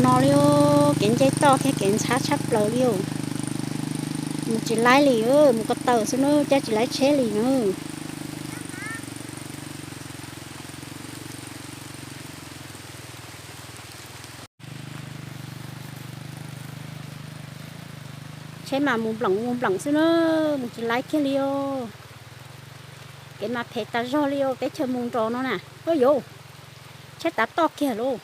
No li, kev nce toj thiab kev ntxhab tshaj plaws li os. Mus tsis laib li, mus ko taw xwb na, caij tsis laib tsheb li na. Tsheb mas mus nploom mus nploom xwb na, mus tsis laib kiag li os. Kev mas phem tas zog li os, teb chaws Moos Nros no na. Ua yuav, tsheb tav toj kiag lauj.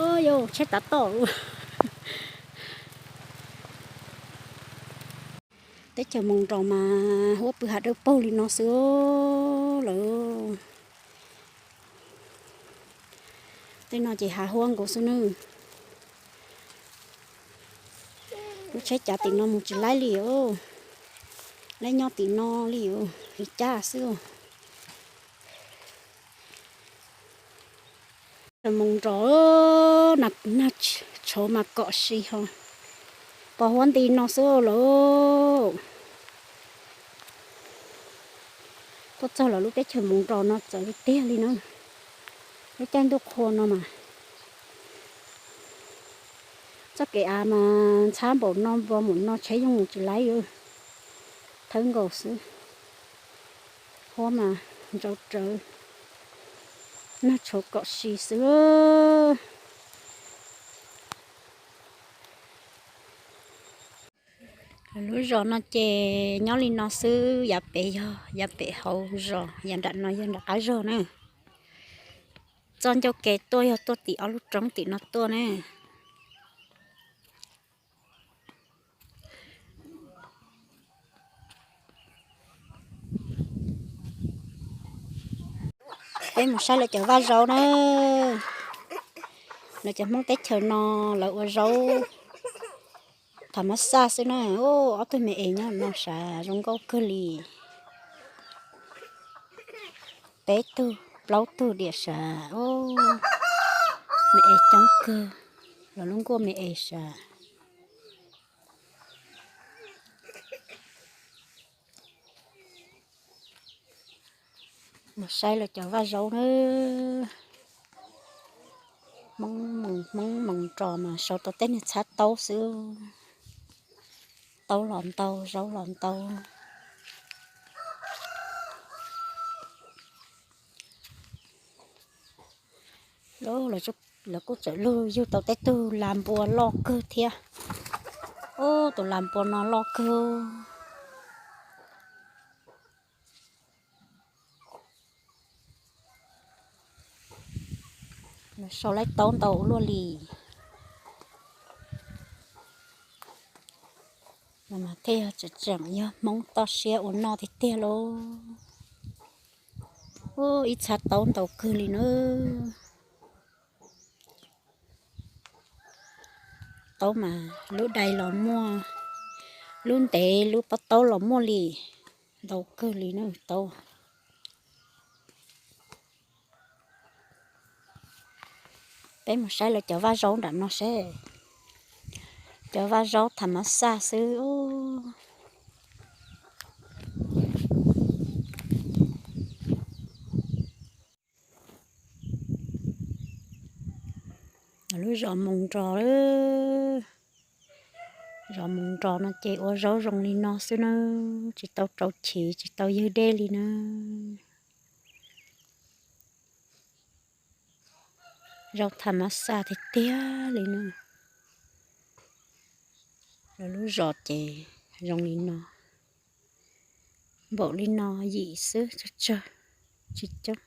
Ua yuav, tsheb tav toj lauj. Teb chaws Moos Nros mas huab pw hav dawb paug li no xwb lawm. Tej no ces hav huab nkaus xwb nawb. Lub tsheb cav tim no mus tsis laib li os. Laib nyob tim no li os, li cas xwb. Moos Nros, nag tshauv mas kom si ho, pos huab nti no xwb lauj. Tuaj txog lawv lub teb chaws Moos Nros no txawv tiag tiag li na. Lub caij ntuj qhua no mas txoj kev av mas ntxhab npaum no, npog npaum no, tsheb yeej mus tsis laib. Thawb nkaus xwb. Huab mas ntsauv rawv, nag tshauv kom si xwb. Lub zos no ces nyob li no xwb, yav pem yog yav pem hauv zos, yav nram no yog nram qab zos na. Txoj ncauj kev tuaj yog tuaj tim ob lub roob tim no tuaj na. Peb mus saib lawv cov vaj zaub na. Lawv cov Hmoob teb chaws no lawv ua zaub tham mas xaj xwb na. Ob tug me es nyob no sav zoo nkauj kawg li. Peb tug plaub tug diam sav. Me es coob kawg, los lub nkuaj me es sav. Mus saib lawv cov vaj zaub na. Hmoob Moos Nros mas sau tau tej niag txhab taub xwb. Taub los ntau, zaub los ntau. Lawv kuj txawm luag yug tau tej tug las npua loj kawg thiab. Ub, tus las npua no loj kawg. Lawv sau laib taub ntau ua luaj li. Mas thiaj yog tseem tseem yog Hmoob toj siab ua noj tiag tiag lauj. Ub, ib txhab taub ntau kawg li na. Taub mas lub dai los muaj, lub ntev lub pob taub los muaj li, ntau kawg li na taub. Peb mus saib lawv cov vaj zaub nram no seb. Cov vaj zaub tham mas xaj xwb. Lub zos Moos Nros, zos Moos Nros no ces ua zaub zoo li no xwb na, tsis tau rau chiv tsis tau ywg dej li na. Zaub tham mas xaj tiag tiag li na. Lawv lub zos ces zoo li no, npaum li no yim xwb tsawg tsawg, tsis coob.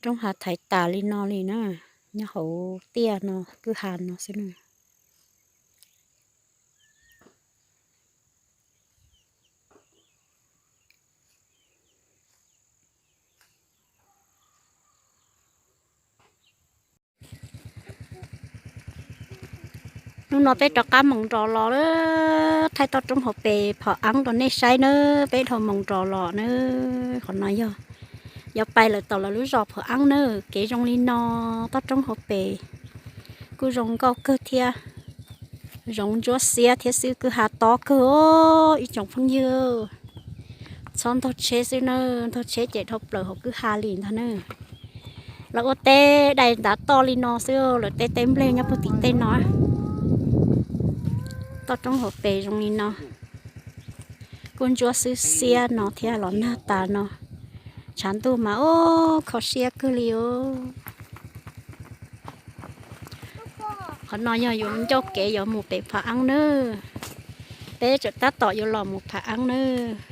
Roob hav thaiv tas li no li na, nyob hauv tiaj no kwj ha no xwb na. Hnub no peb rov qab Moos Nros los, thaij toj roob hauv pes phom eeb rau nej saib nawb. Peb dhau Moos Nros los nawb, qhov no yog, yog pais lawm tom lawv lub zos phom eeb nawb. Kev zoo li no, toj roob hauv pes kuj zoo nkauj kawg thiab. Zoov ntsuab xiab thiab xwb, kwj ha tob kawg ib tsoom phooj ywg. Txhob ntog tsheb xwb na, ntog tsheb ces dhau plaws hauv kwj ha li ntag na. Lawv ua teb dai ntav toj li no xwb, lawv teb teb nplej nyob puag tim tej no. Toj roob hauv pes zoo li no. Kuj ntsuab xwb xiab no thiab los nag tas no. Tshav ntuj mas ub kho siab kawg li os. Qhov no yog yuav ncauj kev yuav mus pem Phav Eeb nawb. Peb tseem tab tom yuav los mus Phav Eeb nawb.